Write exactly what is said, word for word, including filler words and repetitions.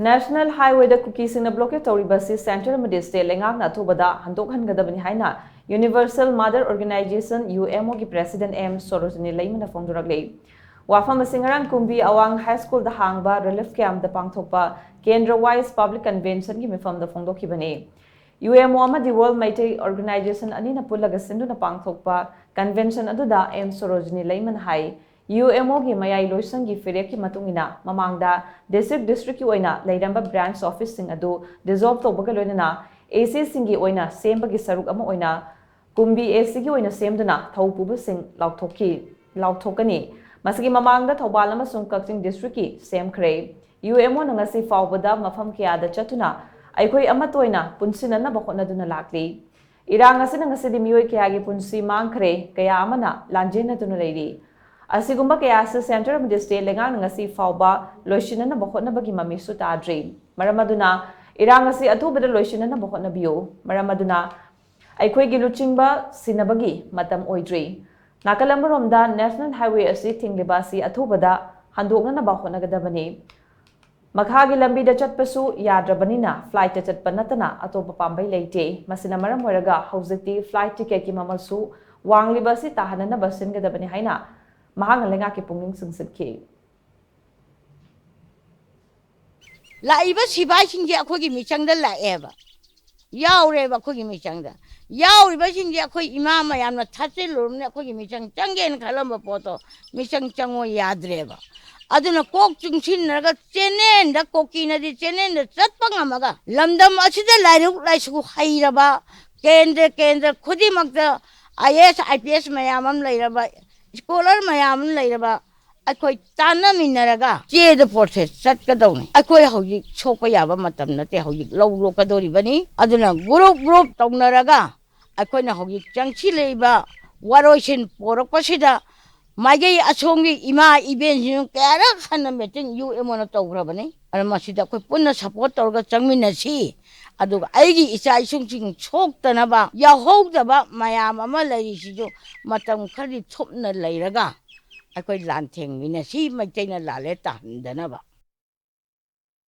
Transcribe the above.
National Highwayꯗ ꯀꯨꯀꯤꯁꯤꯡꯅ blockade ꯇꯧꯔꯤꯕ ꯑꯁꯤ centre ꯑꯃꯗꯤ state ꯂꯩꯉꯥꯛꯅ ꯑꯊꯨꯕꯗ ꯍꯟꯗꯣꯛꯍꯟꯒꯗꯕꯅꯤ ꯍꯥꯏꯅ Universal Mother Organization, UMOꯒꯤ president M Sarojini ꯂꯩꯃꯅ ꯐꯣꯡꯗꯣꯔꯛꯂꯤ꯫ ꯋꯥꯐꯝ ꯑꯁꯤ ꯉꯔꯥꯡ ꯀꯨꯝꯕꯤ ꯑꯋꯥꯡ high schoolꯗ ꯍꯥꯡꯕ relief campꯗ ꯄꯥꯡꯊꯣꯛꯄ Kendra Wise Public Conventionꯒꯤ ꯃꯤꯐꯝꯗ ꯐꯣꯡꯗꯣꯛꯈꯤꯕꯅꯤ꯫ UMO ꯑꯃꯗꯤ World Meitei Organization ꯑꯅꯤꯅ ꯄꯨꯜꯂꯒ ꯁꯤꯟꯗꯨꯅ ꯄꯥꯡꯊꯣꯛꯄ convention ꯑꯗꯨꯗ M ꯁꯣꯔꯣꯖꯤꯅꯤ ꯂꯩꯃꯅ ꯍꯥꯏ, UMOꯒꯤ ꯃꯌꯥꯏ ꯂꯣꯏꯁꯪꯒꯤ ꯐꯤꯔꯦꯞꯀꯤ ꯃꯇꯨꯡ ꯏꯟꯅ ꯃꯃꯥꯡꯗ district districtꯀꯤ ꯑꯣꯏꯅ ꯂꯩꯔꯝꯕ branch officeꯁꯤꯡ ꯑꯗꯨ dissolve ꯇꯧꯕꯒ ꯂꯣꯏꯅꯅ ACꯁꯤꯡꯒꯤ ꯑꯣꯏꯅ ꯁꯦꯝꯕꯒꯤ ꯁꯔꯨꯛ ꯑꯃ ꯑꯣꯏꯅ ꯀꯨꯝꯕꯤ ACꯒꯤ ꯑꯣꯏꯅ ꯁꯦꯝꯗꯨꯅ ꯊꯧ ꯄꯨꯕꯁꯤꯡ ꯂꯥꯎꯊꯣꯛꯈꯤ, ꯂꯥꯎꯊꯣꯛꯀꯅꯤ꯫ ꯃꯁꯤꯒꯤ ꯃꯃꯥꯡꯗ ꯊꯧꯕꯥꯜ ꯑꯃꯁꯨꯡ ꯀꯛꯆꯤꯡ districtꯀꯤ ꯁꯦꯝꯈ꯭ꯔꯦ꯫ UMOꯅ ꯉꯁꯤ ꯐꯥꯎꯕꯗ ꯃꯐꯝ ꯀꯌꯥꯗ ꯆꯠꯇꯨꯅ ꯑꯩꯈꯣꯏ ꯑꯃꯠꯇ ꯑꯣꯏꯅ ꯄꯨꯟꯁꯤꯟꯅꯅꯕ ꯍꯣꯠꯅꯗꯨꯅ ꯂꯥꯛꯂꯤ꯫ ꯏꯔꯥꯡ ꯑꯁꯤꯅ ꯉꯁꯤꯗꯤ ꯃꯤꯑꯣꯏ ꯀꯌꯥꯒꯤ ꯄꯨꯟꯁꯤ ꯃꯥꯡꯈ꯭ꯔꯦ, ꯀꯌꯥ ꯑꯃꯅ ꯂꯥꯟꯖꯦꯟꯅꯗꯨꯅ ꯂꯩꯔꯤ꯫ ꯑꯁꯤꯒꯨꯝꯕ ꯀꯌꯥ ꯑꯁꯤ centre ꯑꯃꯗꯤ state ꯂꯩꯉꯥꯛꯅ ꯉꯁꯤ ꯐꯥꯎꯕ ꯂꯣꯏꯁꯤꯟꯅꯅꯕ ꯍꯣꯠꯅꯕꯒꯤ ꯃꯃꯤꯁꯨ ꯇꯥꯗ꯭ꯔꯤ꯫ ꯃꯔꯝ ꯑꯗꯨꯅ ꯏꯔꯥꯡ ꯑꯁꯤ ꯑꯊꯨꯕꯗ ꯂꯣꯏꯁꯤꯟꯅꯅꯕ ꯍꯣꯠꯅꯕꯤꯌꯨ꯫ ꯃꯔꯝ ꯑꯗꯨꯅ ꯑꯩꯈꯣꯏꯒꯤ ꯂꯨꯆꯤꯡꯕ ꯁꯤꯟꯅꯕꯒꯤ ꯃꯇꯝ ꯑꯣꯏꯗ꯭ꯔꯤ꯫ ꯅꯥꯀꯜ ꯑꯃꯔꯣꯝꯗ National Highway ꯑꯁꯤ ꯊꯤꯡꯂꯤꯕ ꯑꯁꯤ ꯑꯊꯨꯕꯗ ꯍꯟꯗꯣꯛꯅꯅꯕ ꯍꯣꯠꯅꯒꯗꯕꯅꯤ꯫ ꯃꯈꯥꯒꯤ ꯂꯝꯕꯤꯗ ꯆꯠꯄꯁꯨ ꯌꯥꯗ꯭ꯔꯕꯅꯤꯅ flightꯇ ꯆꯠꯄ ꯅꯠꯇꯅ ꯑꯇꯣꯞꯄ ꯄꯥꯝꯕꯩ ꯂꯩꯇꯦ꯫ ꯃꯁꯤꯅ ꯃꯔꯝ ꯑꯣꯏꯔꯒ ꯍꯧꯖꯤꯛꯇꯤ flight ticketꯀꯤ ꯃꯃꯜꯁꯨ ꯋꯥꯡꯂꯤꯕ ꯑꯁꯤ ꯇꯥꯍꯟꯅꯅꯕ ꯁꯤꯟꯒꯗꯕꯅꯤ ꯍꯥꯏꯅ ꯃꯍꯥꯛꯅ ꯂꯩꯉꯥꯛꯀꯤ ꯄꯨꯛꯅꯤꯡ ꯆꯤꯡꯁꯤꯟꯈꯤ꯫ ꯂꯥꯛꯏꯕ ꯁꯤꯐꯥꯏꯁꯤꯡꯁꯦ ꯑꯩꯈꯣꯏꯒꯤ ꯃꯤꯆꯪꯗ ꯂꯥꯛꯑꯦꯕ, ꯌꯥꯎꯔꯦꯕ ꯑꯩꯈꯣꯏꯒꯤ ꯃꯤꯆꯪꯗ꯫ ꯌꯥꯎꯔꯤꯕꯁꯤꯡꯁꯦ ꯑꯩꯈꯣꯏ ꯏꯃꯥ ꯃꯌꯥꯝꯅ ꯊꯥꯠꯆꯤꯜꯂꯨꯔꯕꯅꯤꯅ ꯑꯩꯈꯣꯏꯒꯤ ꯃꯤꯆꯪ ꯆꯪꯒꯦꯅ ꯈꯜꯂꯝꯕ ꯄꯣꯠꯇꯣ ꯃꯤꯆꯪ ꯆꯪꯉꯣ ꯌꯥꯗ꯭ꯔꯦꯕ꯫ ꯑꯗꯨꯅ ꯀꯣꯛ ꯆꯨꯡꯁꯤꯟꯅꯔꯒ ꯆꯦꯟꯅꯦꯟꯗ, ꯀꯣꯀꯤꯅꯗꯤ ꯆꯦꯟꯅꯦꯟꯗ ꯆꯠꯄ ꯉꯝꯃꯒ ꯂꯝꯗꯝ ꯑꯁꯤꯗ ꯂꯥꯏꯔꯤꯛ ꯂꯥꯏꯁꯨ ꯍꯩꯔꯕ, ꯀꯦꯟꯗ꯭ꯔ ꯀꯦꯟꯗ꯭ꯔ ꯈꯨꯗꯤꯡꯃꯛꯇ IAS IPS ꯃꯌꯥꯝ ꯑꯃ ꯂꯩꯔꯕ, scholar ꯃꯌꯥꯝ ꯑꯃ ꯂꯩꯔꯕ, ꯑꯩꯈꯣꯏ ꯇꯥꯟꯅꯃꯤꯟꯅꯔꯒ ꯆꯦꯗ ꯄꯣꯠꯁꯦ ꯆꯠꯀꯗꯧꯅꯤ꯫ ꯑꯩꯈꯣꯏ ꯍꯧꯖꯤꯛ ꯁꯣꯛꯄ ꯌꯥꯕ ꯃꯇꯝ ꯅꯠꯇꯦ, ꯍꯧꯖꯤꯛ ꯂꯧ ꯂꯣꯛꯀꯗꯧꯔꯤꯕꯅꯤ꯫ ꯑꯗꯨꯅ group group ꯇꯧꯅꯔꯒ ꯑꯩꯈꯣꯏꯅ ꯍꯧꯖꯤꯛ ꯆꯪꯁꯤꯜꯂꯛꯏꯕ ꯋꯥꯔꯣꯏꯁꯤꯟ ꯄꯣꯔꯛꯄꯁꯤꯗ ꯃꯥꯏꯀꯩ ꯑꯁꯣꯝꯒꯤ ꯏꯃꯥ ꯏꯕꯦꯟꯁꯤꯡ ꯀꯌꯥꯔꯛ ꯍꯟꯅ meeting UMOꯅ ꯇꯧꯈ꯭ꯔꯕꯅꯤ꯫ ꯑꯗꯨꯅ ꯃꯁꯤꯗ ꯑꯩꯈꯣꯏ ꯄꯨꯟꯅ support ꯇꯧꯔꯒ ꯆꯪꯃꯤꯟꯅꯁꯤ꯫ ꯑꯗꯨꯒ ꯑꯩꯒꯤ ꯏꯆꯥ ꯏꯁꯨꯁꯤꯡ ꯁꯣꯛꯇꯅꯕ, ꯌꯥꯎꯍꯧꯗꯕ ꯃꯌꯥꯝ ꯑꯃ ꯂꯩꯔꯤꯁꯤꯁꯨ ꯃꯇꯝ ꯈꯔꯗꯤ ꯊꯨꯞꯅ ꯂꯩꯔꯒ ꯑꯩꯈꯣꯏ ꯂꯥꯟꯊꯦꯡꯃꯤꯟꯅꯁꯤ, ꯃꯩꯇꯩꯅ ꯂꯥꯜꯂꯦ ꯇꯥꯍꯟꯗꯅꯕ꯫